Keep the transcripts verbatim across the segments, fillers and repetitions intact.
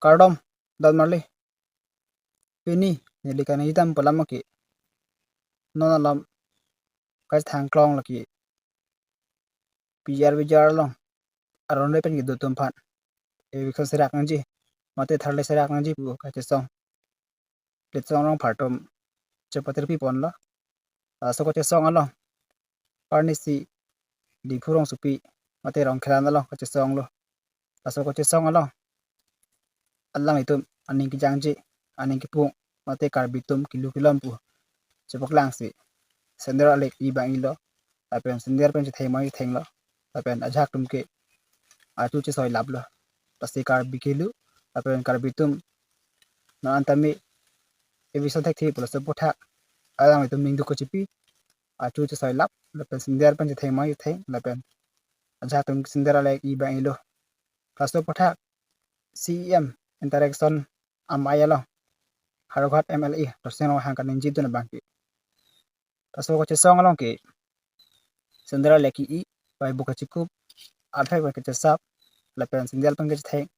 Kardom, don marli. Pini neli kaningje dam pu alam ke, non alam kachethang klong lake P G R V G R along aron re pen kedo atum aphan eviction serak nangji mate tharle serak nangji pu kachesong Litsong Rongphar atum chepatirpi ponlo. Laso kachesong along arnisi Diphu rongsopi mate Rongkhelan along kachesong lo. Laso kachesong along alanglitum aning kejangje, aning kepung mate Karbi atum kelu kelom pu chepaklangsi sandal alek-i bang-ilo, lapen sandal pen chetheng ma chethenglo, lapen ajahak atum ke achu chesoi laplo. Lasi Karbi kelu lapen Karbi atum non an tame eviction thekthe pu laso aputhak alanglitum ningduk kachipi, achu chesoi lap lapen sandal pen chetheng ma chetheng lapen ajahak atum sandal alek-i bang-ilo. Laso aputhak C E M interaction amei along Howraghat M L A Tuliram Ronghang kaningje dun abang ke, laso kachesong along ke sandal alek-i, bai buk kachekup, arphek pen kachesap lapen sandal pen kachetheng,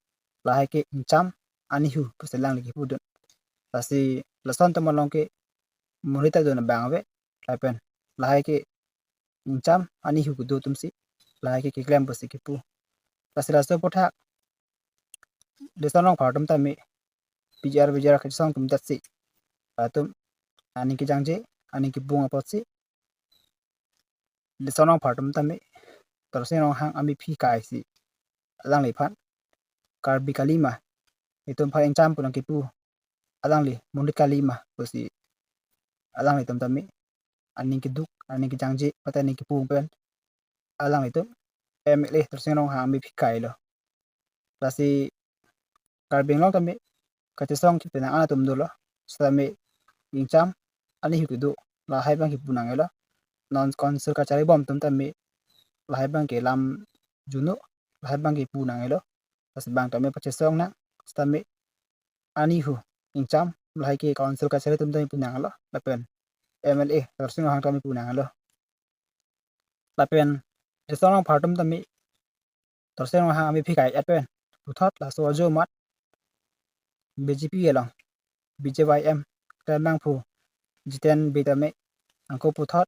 lahai ke ingcham anihu pusi alangli kepudun. Lasi lason atum along ke monit ta dun abang ave, lapen lahai ke ingcham anihu kedo atumsi lahai ke keklem pusi kepu. Lasi laso aputhak Litsong Rongphar atum tame P G R V G R kachesong atum datsi atum aning kejangje, aning kepung apotsi Litsong Rongphar atum tame Tuliram Ronghang amephi kaisi alangliphan Karbi kalima, itum aphan ingcham pu nangkepu, alangli monit kalima pusi alanglitum tame aning keduk, aning kejangje mate aning kepung pen alanglitum M L A Tuliram Ronghang amephi kailo. Lasi Karbi Anglong tame kachesong kepi nang an atum dolo, sitame ingcham anihu kedo lahai abang kepu nanglo. Non council kachari bom atum tame lahai abang ke lam juno, lahai abang kepu nanglo. Lasi bang tame pachesong nang, sitame anihu ingcham lahai ke council kachari atum tame pu nanglo, lapen M L A Tuliram Ronghang tame pu nanglo. Lapen Litsong Rongphar atum tame Tuliram Ronghang amephi kai-et pen puthot laso ajo amat B J P along B J Y M klembangphu Jiten Bey tame angko puthot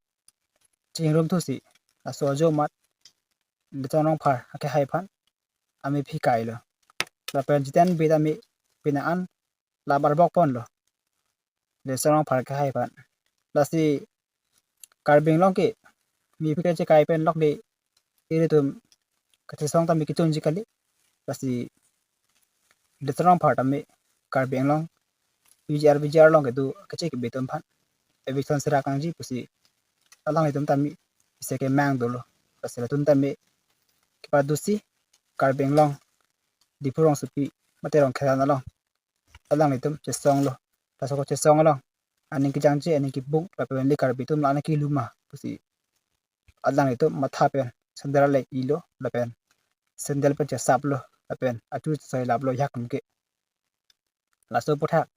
chingrum thusi laso ajo amat Litsong Rongphar akehai aphan amephi kailo. Lapen Jiten Bey tame pini an lam arbok ponlo Litsong Rongphar akehai aphan. Lasi Karbi Anglong ke mephi kachekai pen lok de ilitum kachesong tame kechunji kali. Lasi Litsong Rongphar tame Karbi Anglong P G R V G R along kedo kache kebi atum aphan eviction serak nangji pusi alanglitum tame isi kemang dolo. Lasi latum tame kepadusi Karbi Anglong Diphu rongsopi mate Rongkhelan along alanglitum chesonglo. Laso kachesong along aning kejangje, aning kepung lapen le Karbi atum la aning kelu ma pusi alanglitum matha pen sandal alek-ilo lapen sandal pen chesaplo lapen achu chesoi laplo ajahak atum ke. Laso aputhak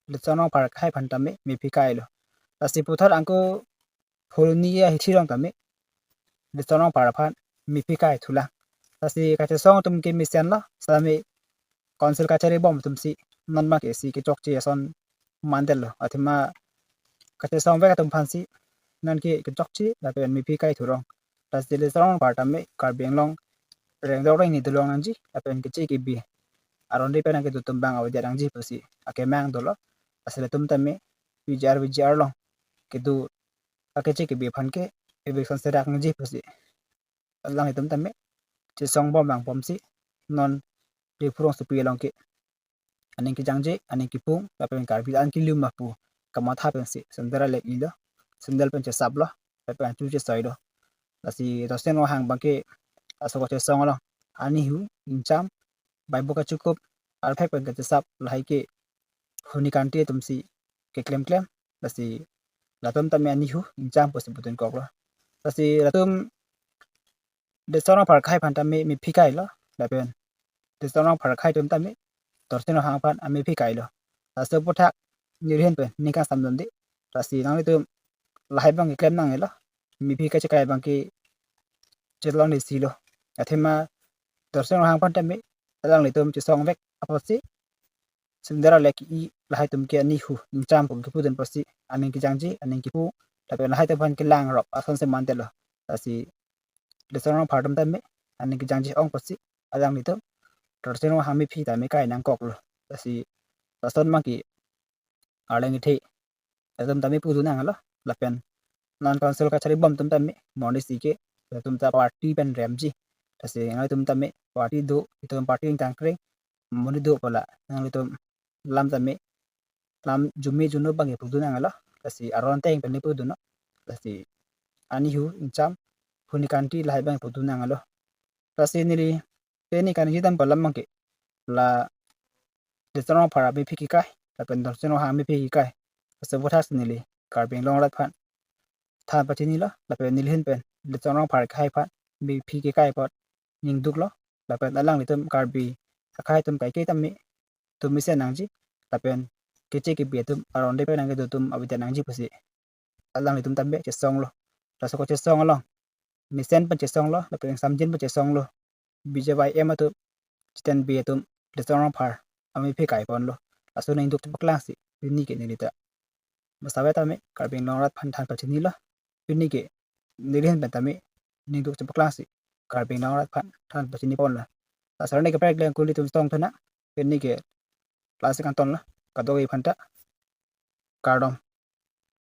Litsong Rongphar akehai aphan tame mephi kailo. Lasi puthot angko Phuloni ahithi along tame Litsong Rongphar aphan mephi kai thulang. Lasi kachesong atum ke mesenlo, sitame council kachari bom atumsi non abang ke isi kechokche ason mandetlo. Athema kachesong vek atum aphansi non ke kechokche lapen mephi kai thurong. Lasi Litsong Rongphar tame Karbi Anglong rengdok rengni dolong nangji lapen kache kebi aron re pen nangkedo atum abang avedet nangji pusi akemang dolo. Lasi latum tame P G R V G R along kedo akache kebi aphan ke eviction serak nangji pusi alanglitum tame chesong bom vang bomsi non Diphu rongsopi along ke aning kejangje, aning kepung lapen Karbi an kelu ma pu kamatha pensi sandal alek-ilo, sandal pen chesaplo lapen achu chesoilo. Lasi Tuliram Ronghang abang ke laso kachesong along anihu, ingcham, bai buk kachekup, arphek pen kachesap lahai ke huni kanti atumsi keklemklem. Lasi latum tame anihu ingcham pusi putun koklo. Lasi latum Litsong Rongphar akehai aphan tame mephi kailo lapen Litsong Rongphar akhei atum tame Tuliram Ronghang aphan amephi kailo. Laso aputhak nirhin pen ning kangsam dunde. Lasi nanglitum lahai abang keklem nanglo. Mephi kachekai abang ke chelong ni silo. Athema Tuliram Ronghang aphan tame alanglitum chesong vek apotsi sundara le ki-i, lahai atum ke anihu ingcham pu kipudun apotsi aning kejangji, aning kipu, lapen lahai atum aphan kelang rop ason se mandetlo. Lasi Litsong Rongphar atum tame aning kejangji ong apotsi alanglitum Dorsing Ronghang amephi tame kai nangkoklo. Lasi lason abang ke arleng kethe atum tame pudun nanglo, lapen non council kachari bom atum tame monit si ke, atum ta party pen remji. Lasi nangtum tame party do, itum party ingtang kreng, monit do pu la nangtum lam tame, lam jumi juno abang ke pudun nanglo. Lasi aron ateng pen le pudunlo. Lasi anihu ingcham, huni kanti lahai abang pudun nanglo. Lasi neli pini kaningje dam pu alam abang ke, la Litsong Rongphar amephi kekai lapen Dorsing Ronghang amephi kekai asai aputhak si neli Karbi Anglong arat aphan than pachinilo, lapen neli ahin pen Litsong Rongphar akhei aphan amephi kekai apot ningduklo, lapen alanglitum Karbi akhei atum kaike tame atum mesen nangji, lapen keche kebi atum aron de pen nangkedo atum avedet nangji pusi alanglitum tame chesonglo. Laso kachesong along mesen pen chesonglo, lapen ingsamjin pen chesonglo. B J Y M atum, Jiten Bey atum Litsong Rongphar amephi kaiponlo. Laso ningduk chepaklangsi pini ke neli ta masave tame Karbi Anglong arat aphan than pachinilo. Pini ke neli ahin pen tame ningduk chepaklangsi Karbi Anglong arat aphan than pachiniponlo. Laso arni kaprek le kuli atum chetongthu nang. Pini ke lasi kangtonlo. Kadokave aphanta kardom.